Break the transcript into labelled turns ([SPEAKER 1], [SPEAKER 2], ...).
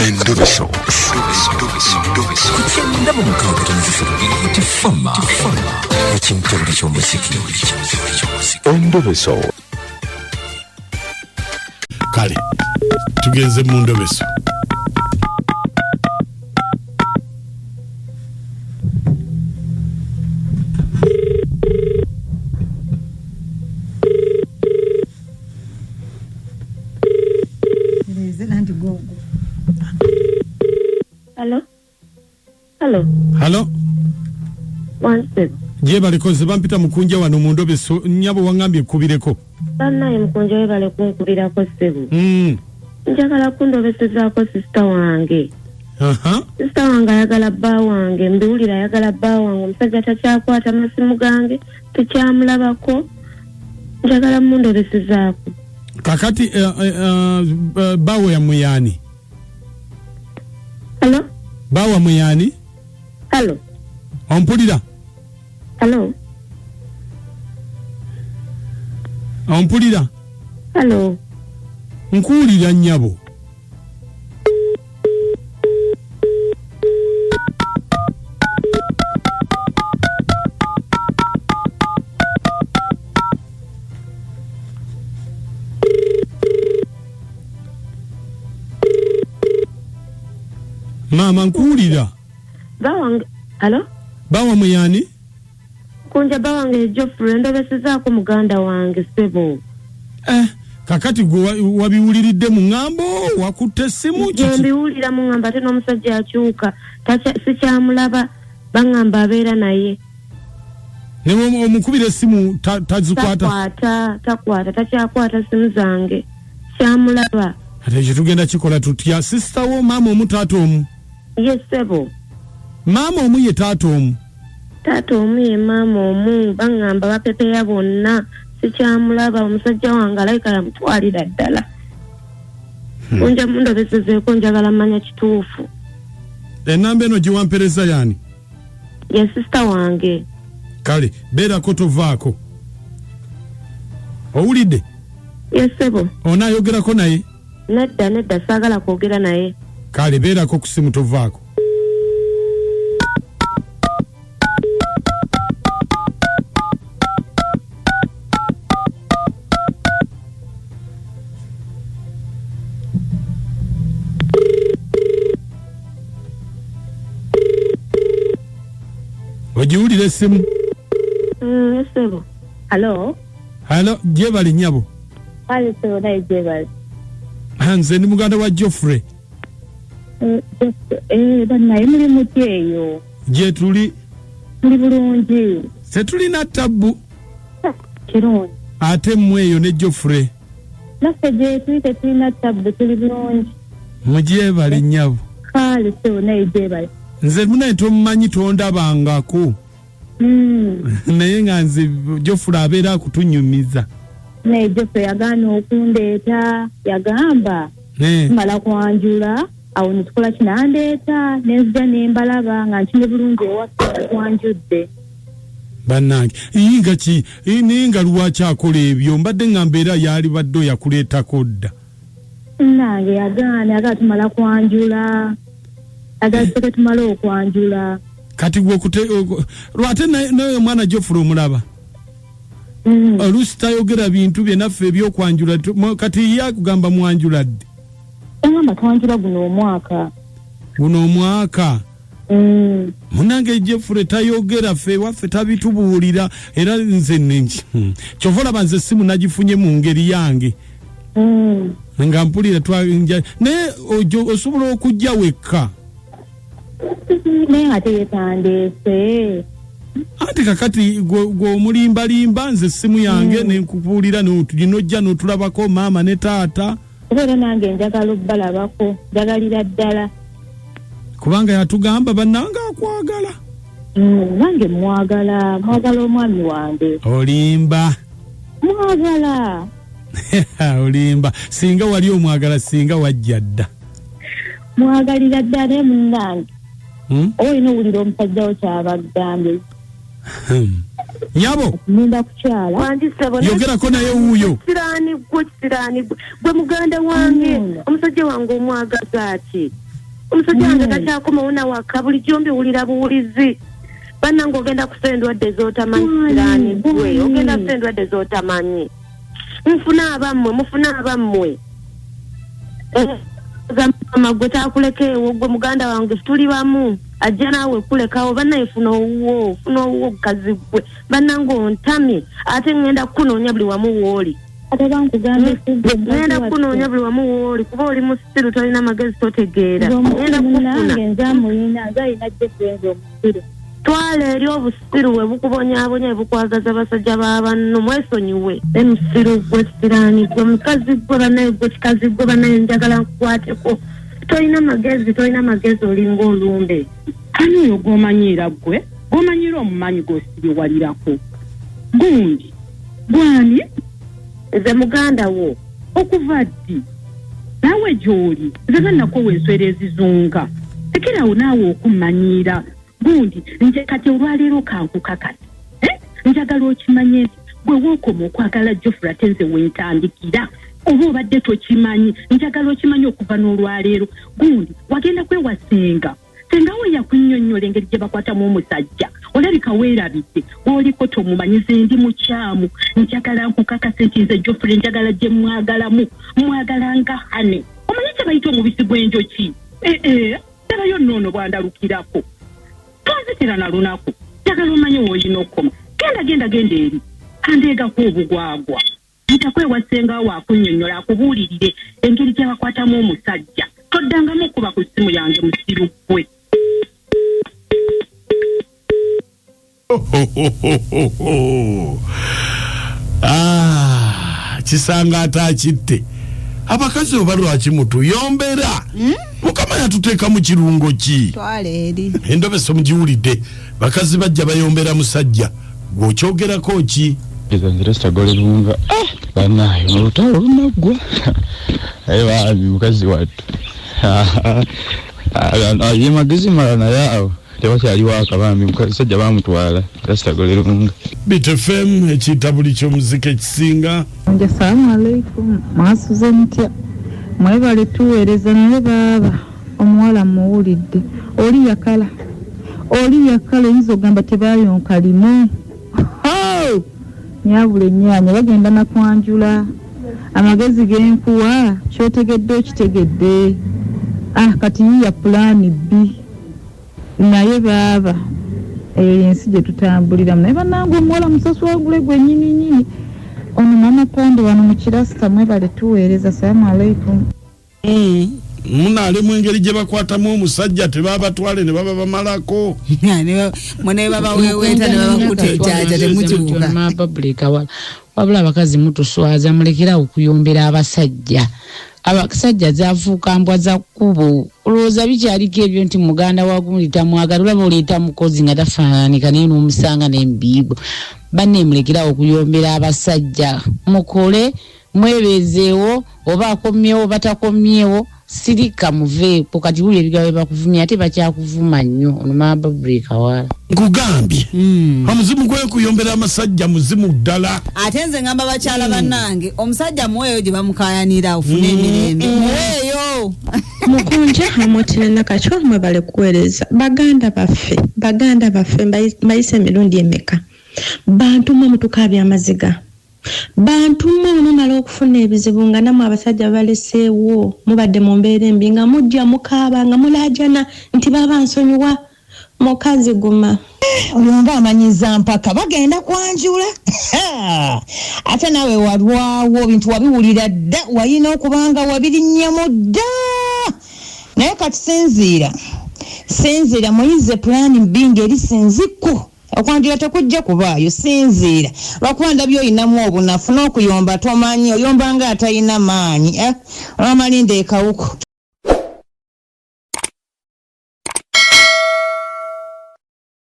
[SPEAKER 1] Endobeso.
[SPEAKER 2] Ku 96.3 Tifama ekimtebule ky'omuziki.
[SPEAKER 1] Endobeso.
[SPEAKER 3] Kale tugenze mu ndobeso.
[SPEAKER 4] Hello? Hello?
[SPEAKER 3] Halo.
[SPEAKER 4] One step.
[SPEAKER 3] Gyebaleko, nze bampita Mukunja wano mu ndobeso. Nnyabo, waŋŋambye ekkubireko.
[SPEAKER 4] Bannaye Mukunja, webale kunkubirako ssebo. Njagala kundobesezaako sisita wange. Sisita wange ayagala bba wange, mbiwulira ayagala bba wange. Omusajja takyakwata masimu gange, tekyamulabako. Njagala mundobesezaako.
[SPEAKER 3] Kakati bawe yammwe yaani?
[SPEAKER 4] Hello?
[SPEAKER 3] Bawa mwe yaani?
[SPEAKER 4] Hello?
[SPEAKER 3] Ompulira?
[SPEAKER 4] Hello?
[SPEAKER 3] Ompulira?
[SPEAKER 4] Hello?
[SPEAKER 3] Nkuwulira nnyabo. Maama, nkuwulira.
[SPEAKER 4] Bba wange. Hello?
[SPEAKER 3] Bawa mwe yaani?
[SPEAKER 4] Kunja, bba wange Geoffrey, ndobesezaako muganda wange ssebo.
[SPEAKER 3] Eh, kakati gwe wabiwuliridde mu ŋŋambo, wakutte essimu,
[SPEAKER 4] Gye
[SPEAKER 3] kiki?
[SPEAKER 4] Mbiwulira mu ŋŋamba, ate n'omusajja akyuka. Sikyamulaba, baŋŋamba abeera naye.
[SPEAKER 3] Ne omukubira essimu tazikwata?
[SPEAKER 4] Takwata, takwata, takyakwata simu zange, kyamulaba.
[SPEAKER 3] Ate ekyo tugenda kikola tutya? Sisita wo maama omu taata omu?
[SPEAKER 4] Ye ssebo.
[SPEAKER 3] Maama omu ye taata omu?
[SPEAKER 4] Taata omu ye maama omu. Baŋŋamba bapepeya bonna. Sikyamulaba, omusajja wange alabika yamutwalira ddala. Kunja, mundobesezeeko, njagala manya kituufu.
[SPEAKER 3] Enamba eno giwampereza yaani?
[SPEAKER 4] Ye sisita wange.
[SPEAKER 3] Kale beerako, tovaako, owulidde?
[SPEAKER 4] Ye ssebo.
[SPEAKER 3] Onaayogerako naye?
[SPEAKER 4] Nedda, nedda, saagala kwogera naye.
[SPEAKER 3] Kale beerako ku simu, tovaako. Ogiwulira essimu?
[SPEAKER 4] Ye ssebo.
[SPEAKER 5] Hello?
[SPEAKER 3] Halo, gyebali nnyabo.
[SPEAKER 5] Kale ssebo, naye gyebali.
[SPEAKER 3] Ah, nze ndi muganda wa Geoffrey.
[SPEAKER 5] Eh, bannaye muli mutya eyo?
[SPEAKER 3] Gye tuli.
[SPEAKER 5] Muli bulungi?
[SPEAKER 3] Tetulina tabbu.
[SPEAKER 5] Kirungi.
[SPEAKER 3] Ate mmwe eyo ne Geoffrey?
[SPEAKER 5] Naffe gye tuli, tetulina tabbu, tuli bulungi.
[SPEAKER 3] Mugyebali nnyabo.
[SPEAKER 5] Kale ssebo, naye gyebali.
[SPEAKER 3] Nze munaye tomumanyi, tondabangako, naye nga nze Geoffrey abeera akutunyumiza.
[SPEAKER 5] Naye Geoffrey yagaana okundeeta, yagamba tumala kwanjula, awo netukola kinandeeta, nenzija nembalaba nga nkine bulungi ewaffe nga twanjudde.
[SPEAKER 3] Bannange, nga ki naye nga lwaki akola ebyo? Mbadde nga mbeera yaali badde oyakuleetako dda.
[SPEAKER 5] Nange yagaana, yagala tumala kwanjula, agala tusooke tumale okwanjula.
[SPEAKER 3] Kati gwe lwate naye omwana Geoffrey omulaba, oluusi tayogera bintu bye naffe ebyokwanjula. Kati ye akugamba mwanjula ddi?
[SPEAKER 5] Yagamba twanjula guno omwaka.
[SPEAKER 3] Guno omwaka? Munange Geoffrey tayogera, ffe waffe tabitubuulira. Era nze nenki, kyova olaba nze essimu nagifunye mu ngeri yange, nga mpulira naye osobola okujja wekka.
[SPEAKER 5] Naye nga teyetandeese.
[SPEAKER 3] Anti kakati gwe omulimbalimba, nze essimu yange nenkubuulira, nojja n'otulabako maama ne taata.
[SPEAKER 5] Oba era nange njagala obbalabako, njagalira ddala.
[SPEAKER 3] Kubanga yatugamba bannange akwagala.
[SPEAKER 5] Nange mwagala, mwagala omwami wange.
[SPEAKER 3] Olimba.
[SPEAKER 5] Mwagala.
[SPEAKER 3] Olimba, singa wali omwagala singa wajja dda.
[SPEAKER 5] Mwagalira ddala, naye munnange, oba olina owulira omusajja wo kyabagambye.
[SPEAKER 3] Nyabo.
[SPEAKER 5] Ninda kukyala.
[SPEAKER 4] Wangi ssebo.
[SPEAKER 3] Yogerako naye wuuyo.
[SPEAKER 4] Kisiraani gwe, kisiraani gwe, gwe muganda wange. Omusajja wange omwagaza ki? Omusajja wange takyakomawo nawaka, bulijjo mbiwulira buwulizi. Bannange, ogenda kufa endwadde z'otamanyi. Siraani gwe, ogenda kufa endwadde z'otamanyi. Nfuna abammwe, mufune abammwe. Mama gwe takulekeewo, gwe muganda wange tuli bamu, ajja naawe kulekawo. Bannaye, funa owuwo, funa owuwo mukazi gwe. Bannange, ontamye, ate ŋŋenda kukunoonya buli wamu wooli.
[SPEAKER 5] Ate bankugambe kugwe.
[SPEAKER 4] Ŋŋenda kukunoonya buli wamu wooli, kuba oli musiru, tolina magezi, totegeera. Ŋŋenda kukufuna.
[SPEAKER 5] Nange nze amuyina, nze alina Jeffrey, nze omusiru.
[SPEAKER 4] Twala eri obusiru bwe bukubonyaabonya, bwe bukwagaza basajja ba banno. Mwesonyiwe emusiru gwe, siraani gwe, mukazi gwe. Bannaye, gwe kikazi gwe, bannaye, njagala nkukwateko. Tolina magezi, tolina magezi, olinga olumbe.
[SPEAKER 6] Ani oyo gw'omanyiira? Ggwe gw'omanyiira omumanyi gw'osibiwalirako gundi gwani?
[SPEAKER 4] Nze muganda wo.
[SPEAKER 6] Okuva ddi naawe gy'oli? Nze nga nakowa enswera ezizunga, tekerawo naawe okummanyiira gundi. Nje kati olwaleero kankukakati, eh? Njagala okimanye nti gwe wookoma okwagala Jofre, ate nze wentandikira. Oba obadde tokimanyi, njagala okimanyi okuva n'olwaleero. Gundi wagenda kwewa senga, senga we yakunnyonnyola engeri gye bakwatamu omusajja. Olabika weerabidde gwoliko, tomumanyi. Nze ndi mukyamu. Njagala nkukakase nti nze Jofre njagala gye mwagalamu, mwagala nga honey. Omanyi kye bayita omubisi gw'enjoki? Ee, ddabayo nnoono bwandalukirako, tonzitira na lunaku. Njagala omanye woolina okukoma. Genda, genda, genda eri andeegako obugwagwa. Yitako senga akunnyonnyola, akubuulirire engeri gye bakwatamu omusajja. Toddangamu okuba ku ssimu yange, musiru ggwe.
[SPEAKER 3] Ah, kisanga ate akitte. Abakazi oba lwaki mutuyombera? Mukama yatuteeka mu kirungo ki?
[SPEAKER 7] Twala eri.
[SPEAKER 3] Endobeso mugiwulidde, bakazi bajja bayombera musajja. Gw'okyogerako ki?
[SPEAKER 8] Nze sitagolebunga bannaye, mu lutalo lunaggwa, naye bambi mukazi wattu ye magezi mala, naye awo tewakyaliwo akabambi, musajja bamutwala. Rasitagolerunga.
[SPEAKER 3] Beat FM, ekiyita buli kyomuzika ekisinga.
[SPEAKER 9] Nja, salaamu aleikum, mwasuze mutya? Mwebale tuweereza. Naye baaba omuwala muwulidde, oli yakala, oli yakala, oyinza ogamba tebayonka limu. Ho! Nyabula ennyaanya bagenda nakwanjula. Amagezi genkuwa, kyotegedde okitegedde. Ah, kati yiya plan B. Naye baaba eyo yensi gye tutambuliramu. Naye bannange, omuwala musaswagule gwe nyini nyini ono. Mama Pande wano mu Kirasita, mwebale tuweereza. Salaamu aleikum.
[SPEAKER 3] Munaalemu engeri gye bakwatamu omusajja, tebabatwale ne baba bamalako.
[SPEAKER 7] Mwe babaweweeta ne babakuta ekyaja, temukyuka.
[SPEAKER 10] Public wala, wabula abakazi mutuswaza. Mulekerawo okuyombera abasajja. Abasajja zafuuka mbwa za kkubo. Olowooza bikyaliko ebyo nti muganda wa gundi tamwagala? Olaba oleeta mukozi nga tafaananika, naye n'omusanga n'embiibo. Banne, mulekerawo okuyombera abasajja. Mukole, mwebeezeewo, oba akomyewo oba takomyewo, sirika, muveeko. Kati wuli ebigambo byebakuvumya, ate bakyakuvuma nnyo. Ono mama Babulika wala.
[SPEAKER 3] Nkugambye, omuzimu gwekuyombera amasajja muzimu ddala.
[SPEAKER 7] Ate nze ngamba bakyala bannange, omusajja muweeyo gye bamukayanira, ofune emirembe, muweeyo.
[SPEAKER 11] Mukunja Amotine Nakacwa, mwebale kuweereza. Baganda baffe, baganda baffe, mbayise emirundi emeka? Bantu mmwe mutukaabya amaziga. Bantu mmwe bwe mumala okufuna ebizibu nga nammwe abasajja babaleseewo, mubadde mu mbeera embi, nga mujja mukaaba nga mulaajana nti baba nsonyiwa. Mukazi guma.
[SPEAKER 12] Oyo nga amanyiza mpaka bagenda kwanjula, ate naawe walwawo, bintu wabiwulira dda, walina okuba nga wabirinnyamu dda. Naye kati sinziira, sinziira, muyize plan B ng'eri sinzikku. Okwanjula tekujja kubaayo, sinziira, lwakuba ndabye oyinamu obunafu n'okuyomba tomanyi, oyomba nga atalina maanyi, eh? Olwamalinda ekawuku.